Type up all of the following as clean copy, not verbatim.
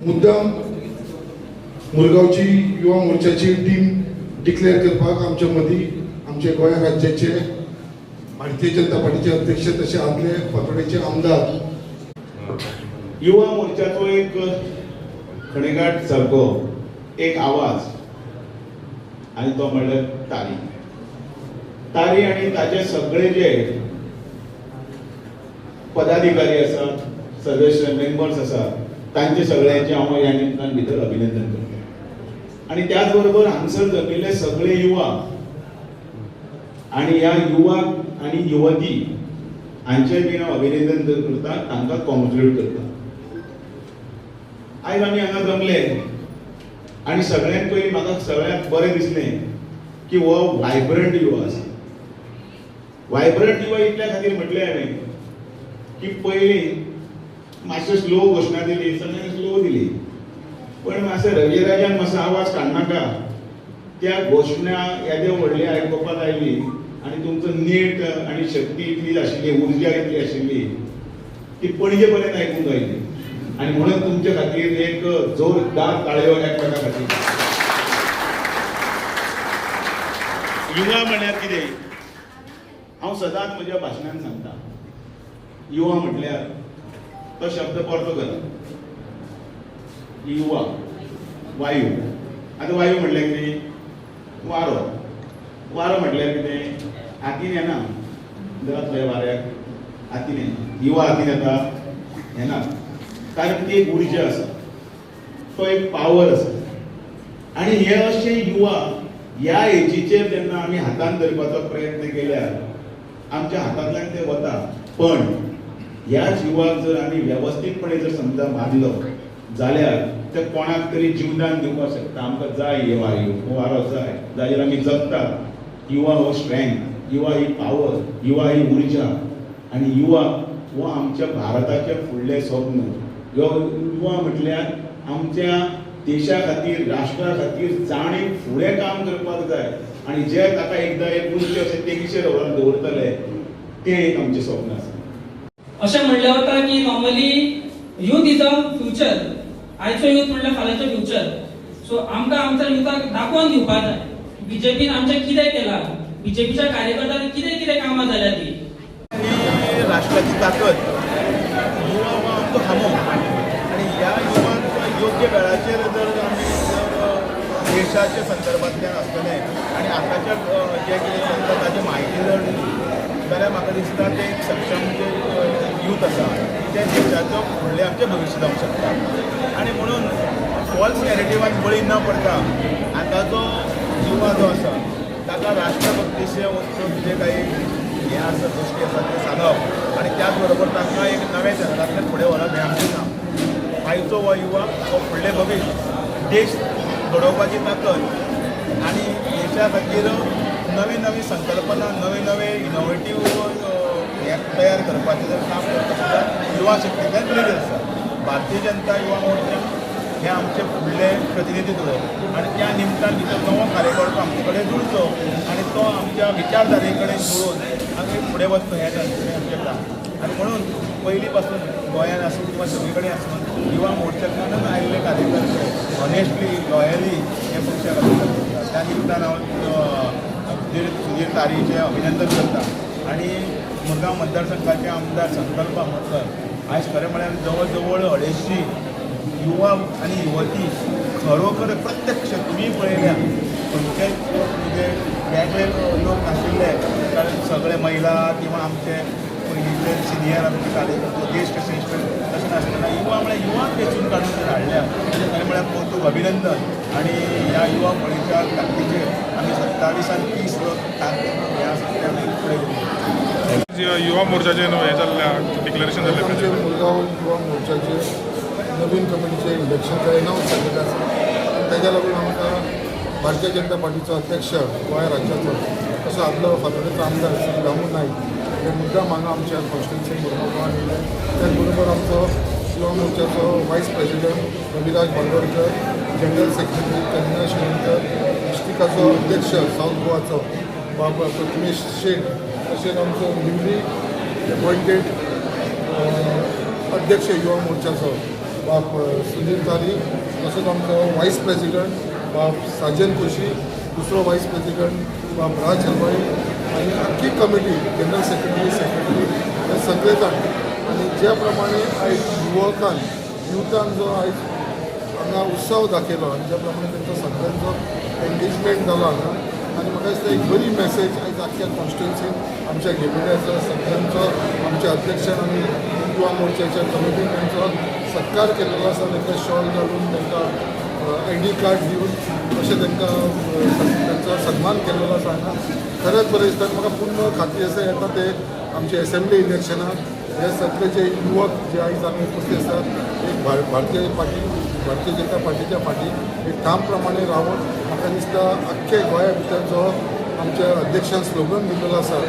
मुद्दाम मुरगांवची युवा मोर्चाची team declare करपाक आमच्या मदीं आमचे गोंय राज्याचे भारतीय जनता पार्टीचे अध्यक्ष तशे आदले फातोडेचे आमदार युवा मोर्चाचो एक खणेघाट सारको एक आवाज आनी तो म्हणल्यार तारी. तारी आनी ताचे सगळे जे पदाधिकारी आसात, सदस्य मेंबर्स आसात, तांचे सगळ्यांचे हांव ह्या निमतान भितर अभिनंदन करता. आनी त्याच बरोबर हांगसर जमिल्ले सगळे युवा आनी ह्या युवा आनी युवती हांचें बीन हांव अभिनंदन करता, तांकां कॉंग्रेच्युलेट करता. आयज आमी हांगा जमले आनी सगळ्यांत पयलीं म्हाका सगळ्यांत बरें दिसलें की हो वायब्रंट युवा आसा. वायब्रंट युवा इतल्या खातीर म्हटलें हांवें की पयलीं मातशें स्लो घोशणा दिली, सगळ्यांनी स्लो दिली, पण मातशें रविराजान मातसो आवाज काडनाका, त्या घोशणा येदे व्हडली आयकुपाक आयली आनी तुमचो नेट आनी शक्ती इतली आशिल्ली, उर्जा इतली आशिल्ली ती पणजे पर्यंत आयकूंक आयली. आनी म्हणून तुमचे खातीर एक जोरदार ताळयो एकमेका खातीर. युवा म्हळ्यार कितें हांव सदांच म्हज्या भाशणान सांगता. युवा म्हटल्यार तो शब्द परतो करा, युवा वायू. आतां वायू म्हटल्यार कितें? वारो. वारो म्हटल्यार कितें? हातीन येना, जातले वाऱ्याक हातीन येना. युवा हातीन येता? येना, कारण ती एक उर्जा आसा, तो एक पावर आसा. आनी हे अशे युवा ह्या एजीचेर जेन्ना आमी हातान धरपाचो प्रयत्न केल्यार आमच्या हातांतल्यान ते वता. पण ह्याच युवाक जर आमी वेवस्थीतपणे जर समजा बांदलो जाल्यार ते कोणाक तरी जीवदान दिवपाक शकता. आमकां जाय हे वायू, हो वारो जाय, जाल्यार आमी जगतात. युवा हो स्ट्रेंथ, युवा ही पावर, युवा ही उर्जा आनी युवा हो आमच्या भारताचें फुडलें स्वप्न. ह्यो युवा म्हटल्यार आमच्या देशा खातीर, राष्ट्रा खातीर जाणें फुडें काम करपाक जाय आनी जे ताका एकदां एक उंच अशें तेंगशेर व्हरून दवरतले तें एक आमचें स्वप्न आसा. अशें म्हणलें वता की normally youth is a future. आयचो यूथ म्हणल्यार फाल्यांचो फ्युचर. सो आमकां आमच्या युथाक दाखोवन दिवपा जाय बीजेपीन आमचें कितें केलां, बीजेपीच्या कार्यकर्त्यांनी कितें कितें कामां जाल्या ती. ही राष्ट्राची ताकद. युवा हो आमचो खांबो आनी ह्या युवांक योग्य वेळाचेर जर आमी जर देशाच्या संदर्भांतल्यान आसतलें आनी आतांच्या जें कितें चलता ताची म्हायती जर दिली जाल्यार म्हाका दिसता तें एक सक्षम जे यूथ आसा तें देशाचो फुडलें आमचें भविश्य जावंक शकता. आनी म्हणून फॉल्स नॅरेटिवाक बळी न पडटा आतांचो युवा जो आसा ताका राष्ट्रभक्तीचे वचून जे काही हें आसा, गोश्टी आसा ते सांगप आनी त्याच बरोबर तांकां एक नव्या चॅनलांतल्यान फुडें व्हरप हें आमचें काम. आयचो हो युवा हो फुडलें भविश्य, देश घडोवपाची ताकद आनी देशा खातीर नवी नवी संकल्पना, नवे नवे इनोवेटीव हें तयार करपाचें जर काम करता जाल्यार युवा शक्तींतल्यान प्रेरीत आसा. भारतीय जनता युवा मोर्चा हें आमचें फुडलें प्रतिनिधित्व आनी त्या निमतान भितर नवो कार्यकर्तो आमचे कडेन जुळचो आनी तो आमच्या विचारधारे कडेन जुळून आमी फुडें वचचो हें आमचें काम. आनी म्हणून पयलीं पासून गोंयांत आसूं किंवा सगळे कडेन आसून युवा मोर्चांतल्यानूच आयिल्ले कार्यकर्ते ऑनेस्टली, लॉयली हे पक्षा खातीर काम करतात. त्या निमतान हांव सुधीर तारीचें अभिनंदन करता. आनी मुरगांव मतदारसंघाचे आमदार संकल्प आमोणकर आयज खरें म्हळ्यार जवळ जवळ 250 युवा आनी युवती खरोखर प्रत्यक्ष तुमी पळयल्या, खंयचेच म्हणजे वेगळे लोक नाशिल्ले, कारण सगळे महिला किंवा आमचे पयलींचे सिनियर आमचे कार्यकर्ते, ज्येश्ठ श्रेश्ठ तशें नासतना युवा म्हळ्यार युवाक वेंचून काडून जर हाडल्या जाल्यार खरें म्हळ्यार कौतूक, अभिनंदन. आनी ह्या युवा फळीच्या ताकदीचेर आमी 27 आनी 30 तारखेक हें आसा तें आमी फुडें घेवया. युवा मोर्चाचे हें जाल्लें, डिक्लेरेशन जाल्लें. आमचे मुरगांव युवा मोर्चाचे नवीन कमिटीचे इलेक्शन एनावन्स जाल्लें आसा आनी ताज्या लागून आमकां भारतीय जनता पार्टीचो अध्यक्ष गोंय राज्याचो तसो आदलो फातोडेचो आमदार श्री दामू नायक हे मुद्दाम हांगा आमच्या कॉन्स्टिट्युन्सी मुरगांव गांवान येयले. त्याच बरोबर आमचो युवा मोर्चाचो vice president Raviraj Bandodkar, general secretary Chandana Shirodkar, डिस्ट्रिक्टाचो अध्यक्ष सावथ गोवाचो बाबा प्रथमेश शेट, तशेंच आमचो न्यूली अपॉयंटेड अध्यक्ष युवा मोर्चाचो बाब सुधीर तारी, तसोच आमचो वायस प्रेसिडंट बाब साजन कोशी, दुसरो वायस प्रेसिडंट बाब राज हलवाई आनी आख्खी कमिटी, जनरल सेक्रेटरी, सेक्रेटरी हे सगळे जाण. आनी ज्या प्रमाणे आयज युवकान, युथान जो आयज हांगा उत्सव दाखयलो आनी ज्या प्रमाणे तेंचो सगळ्यांचो एंगेजमेंट जालो हांगा, आनी म्हाका दिसता एक बरी मॅसेज आयज आख्ख्या कॉन्स्टिट्युन्सीन आमच्या घेवड्याचो सगळ्यांचो, आमच्या अध्यक्षान आनी युवा मोर्चाच्या कमिटीन तांचो सत्कार केलेलो आसा. तांकां शॉल घालून, तांकां आयडी कार्ड दिवन अशें तांकां तांचो सन्मान केलेलो आसा हांगा. खरेंच बरें दिसता आनी म्हाका पूर्ण खात्री आसा, येता ते आमचे एसेंब्ली इलेक्शनाक हे सगळे जे युवक जे आयज आमी उपस्थित आसात, एक भारतीय पार्टी, भारतीय जनता पार्टीच्या फाटी एक ठाम प्रमाणे रावन, म्हाका दिसता आख्खे गोंया भितर जो आमच्या अध्यक्षान स्लोगन दिल्लो आसा,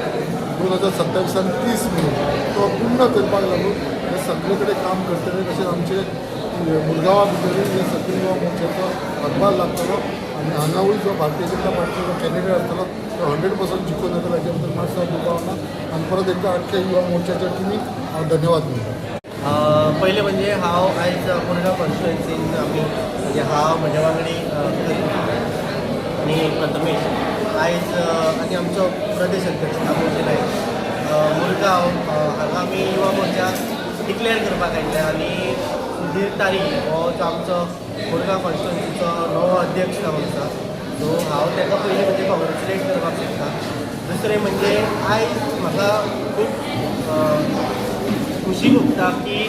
2027 30 म्हणून, तो पूर्ण करपाक लागून हे सगळे कडेन काम करतले. तशेंच आमचे मुरगांवा भितरूय हे सगळे युवा मोर्चाचो हातभार लागतलो आनी हांगावूय जो भारतीय जनता पार्टीचो जो कॅन्डिडेट आसतलो तो 100% जिखून येतलो, हेच्या बद्दल मातसो दुबाव ना. आनी परत एकदा आख्ख्या युवा मोर्चाच्या टिमीक हांव धन्यवाद म्हणटा. पयलें म्हणजे हांव आयज मुरगांव कॉन्स्टिट्युएन्सीन आमी, म्हणजे हांव, म्हज्या वांगडी आनी प्रथमेश आयज आनी आमचो प्रदेश अध्यक्ष दामोजी नायक, मुरगांव हांगा आमी युवा मोर्चा डिक्लेअर करपाक आयिल्ले. आनी सुधीर तारी हो जो आमचो मुरगांव कॉन्स्टिट्युएन्सीचो नवो अध्यक्ष जावन आसा, सो हांव ताका पयलीं म्हणजे कॉंग्रेच्युलेट करपाक सोदता. दुसरें म्हणजे आयज म्हाका खूब खुशी भोगता की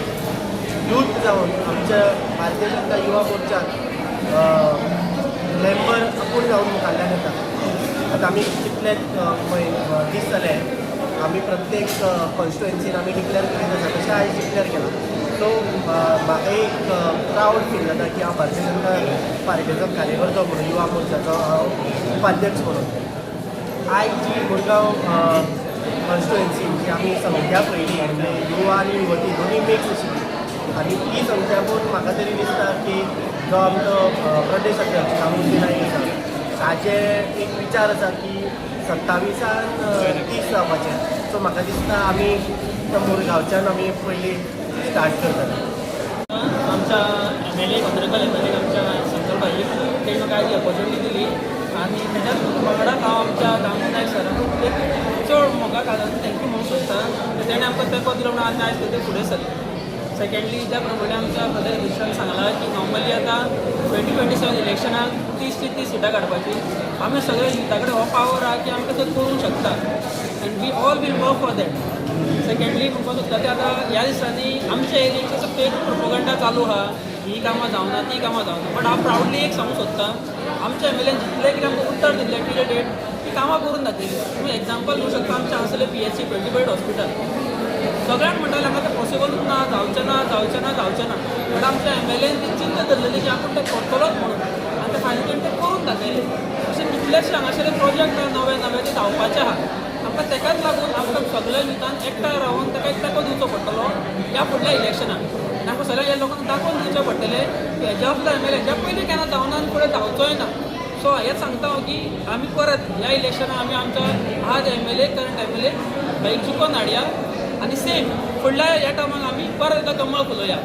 यूथ जावन आमच्या भारतीय जनता युवा मोर्चात मेंबर आपूण जावन मुखाल्ल्यान येता. आतां आमी कितले दीस जाले आमी प्रत्येक कॉन्स्टिट्युएन्सीन आमी डिक्लेअर करीत आसा, तशें आयज डिक्लेअर केलां. सो म्हाका एक प्रावड फील जाता की हांव भारतीय जनता पार्टीचो कार्यकर्तो म्हणून, युवा मोर्चाचो हांव उपाध्यक्ष म्हणून, आयज जी मुरगांव कॉन्स्टिट्युएन्सी जी आमी संख्या पळयली, म्हणजे युवा आनी युवती दोनूय मिक्स आशिल्ली, आनी ती संख्या पळोवन म्हाका तरी दिसता की जो आमचो प्रदेश अध्यक्ष दामोजी नायक आसा, ताजे एक विचार आसा की 27 30 जावपाचें. सो म्हाका दिसता आमी त्या मुरगांवच्यान आमी पयलीं स्टार्ट करतले. आमच्या एमएलए, ऑनरेबल एमएलए आमच्या शंकर भाईक, तेणी म्हाका आयज ऑपॉर्च्युनिटी दिली. आनी तेच्याच वांगडाच हांव आमच्या दामू नायक सराक एक चड मोगा काळजान thank you म्हणूंक सोदता. तेणें आमकां तेंको दिलो म्हणून आमी आयज थंय फुडें सरले. सेकंडली, ज्या प्रमाणे आमच्या प्रदेश अध्यक्षान सांगलां की नॉर्मली आतां 2027 इलेक्शनाक 30 ते 30 सिटां काडपाची, आमी सगळे युथा कडेन हो पावर आहा की आमकां ते करूंक शकता and we all will work for that. Secondly, म्हणपाक सोदता ते आतां ह्या दिसांनी आमच्या एरियेक असो फेक प्रोपोगंडा चालू आहा, ही कामां जावना, ती कामां जावना, बट हांव प्रावडली एक सांगूंक सोदता, आमच्या एमएलएन जितलें कितें आमकां उत्तर दिल्लें टिल डेट, ती कामां करून दाखयली. तुमी एग्जाम्पल घेवंक शकता, आमचें हांगासरलें पीएचसी, 20 बेड हॉस्पिटल. सगळ्यांक म्हणटाले हांगा तें पॉसिबलूच ना, जावचें ना, जावचें ना, जावचें ना, बट आमच्या एमएलएन ती चिंता धरलेली की आपूण तें करतलोच म्हणून आनी तें फायनली तेणें तें करून दाखयलें. अशें कितलेशे हांगासरले प्रोजेक्ट आहा नवे नवे, ते जावपाचे आहा. आमकां तेकाच लागून आमकां सगल्या युथान एकठांय रावन ताका एक तेंको दिवचो पडटलो ह्या फुडल्या इलेक्शनाक आनी आमकां सगळ्या ह्या लोकांक दाखोवन दिवचें पडटलें की हेज्या असलो एमएलए हेज्या पयलीं केन्ना जावना आनी फुडें जावचोय ना. सो हेंच सांगता हांव की आमी परत ह्या इलेक्शनाक आमी आमच्या आज एमएलए, करंट एमएलए बाईक जिखोवन हाडया आनी सेम फुडल्या ह्या टर्माक आमी परत एकदां कमळ फुलोवया.